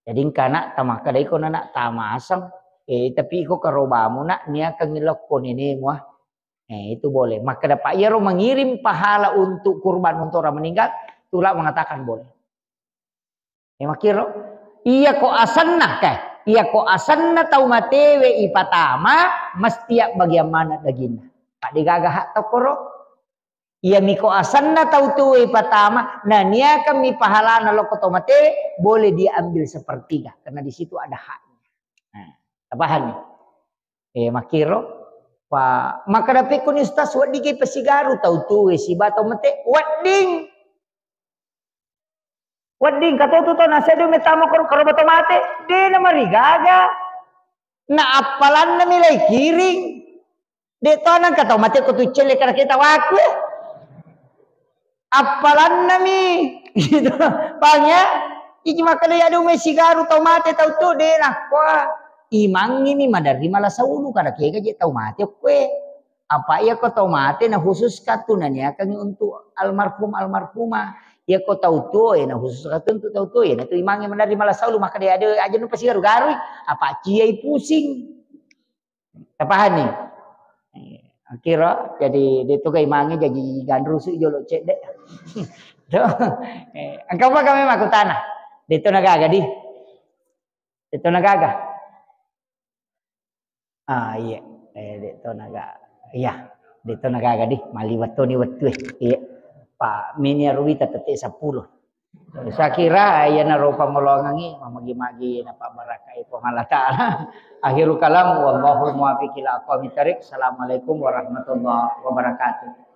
Jadi engka anak tamakkeda iko anak tamaseng, eh, tapi iko karobamu nak niakangi lokko nenemu, ah. Eh, itu boleh. Makkeda, Pak, iyaro mengirim pahala untuk kurban untuk orang meninggal, tulak mengatakan boleh. Eh, makkiro, iya ko asenna, kae, iya ko asenna tau matewe ipatama, mesti ya bagian mana daginna. Pak, degaga hak tokoro. Iya miko asenna tau tuwe ipatama, na niakan mi pahalana lokko to mate, boleh dia ambil sepertiga, karena di situ ada haknya. Nah, tapahanni? Eh, makkiro, pa, makkeda pekko ni Ustaz, wedding ke pasigaru tau tuwe siba tau mate, wedding. Wedding katotu to nasedu metama koro, koro to mate, de na marigaga. Na appalanna mi lai kiring. De to nangka tau mate ko tu celle kada kita waku. Appalanna mi. Gitu. Paham ya? Iki makkeda ya, aduh, mesigaru tau mate tau tu, de nakkoa. Imangi mi maderri mala saulu kada kega je tau mate kue. Apa iya ko tau mate na khusus katu na niakangi untuk almarhum almarhumah. Iya ko tau tuo, eh, na khusus katu untuk tau tuo, eh, na tu imangi maderri mala saulu, makkeda de aja nu pasigaru-garui. Apa ciai pusing. Tapahanni? Eh, akhirnya jadi de tu ga imangi jadi gandrusu jolo cedde. Tuh. Eh, engka apa kami makkutana? De tu nagaga di. De tu nagaga. Ah, iya. Eh, de to naga-, iya, de to nagaga di, maliwat toni wettu e. Iya. Pa mini ruwita tette seppulo. Sakira iyanaro pangolongengngi, mamagi-magi napabbarakai Puang Allah Ta'ala. Akhirul kalam, wallahul muwaffiq ila aqwamit thariq. Assalamualaikum warahmatullahi wabarakatuh.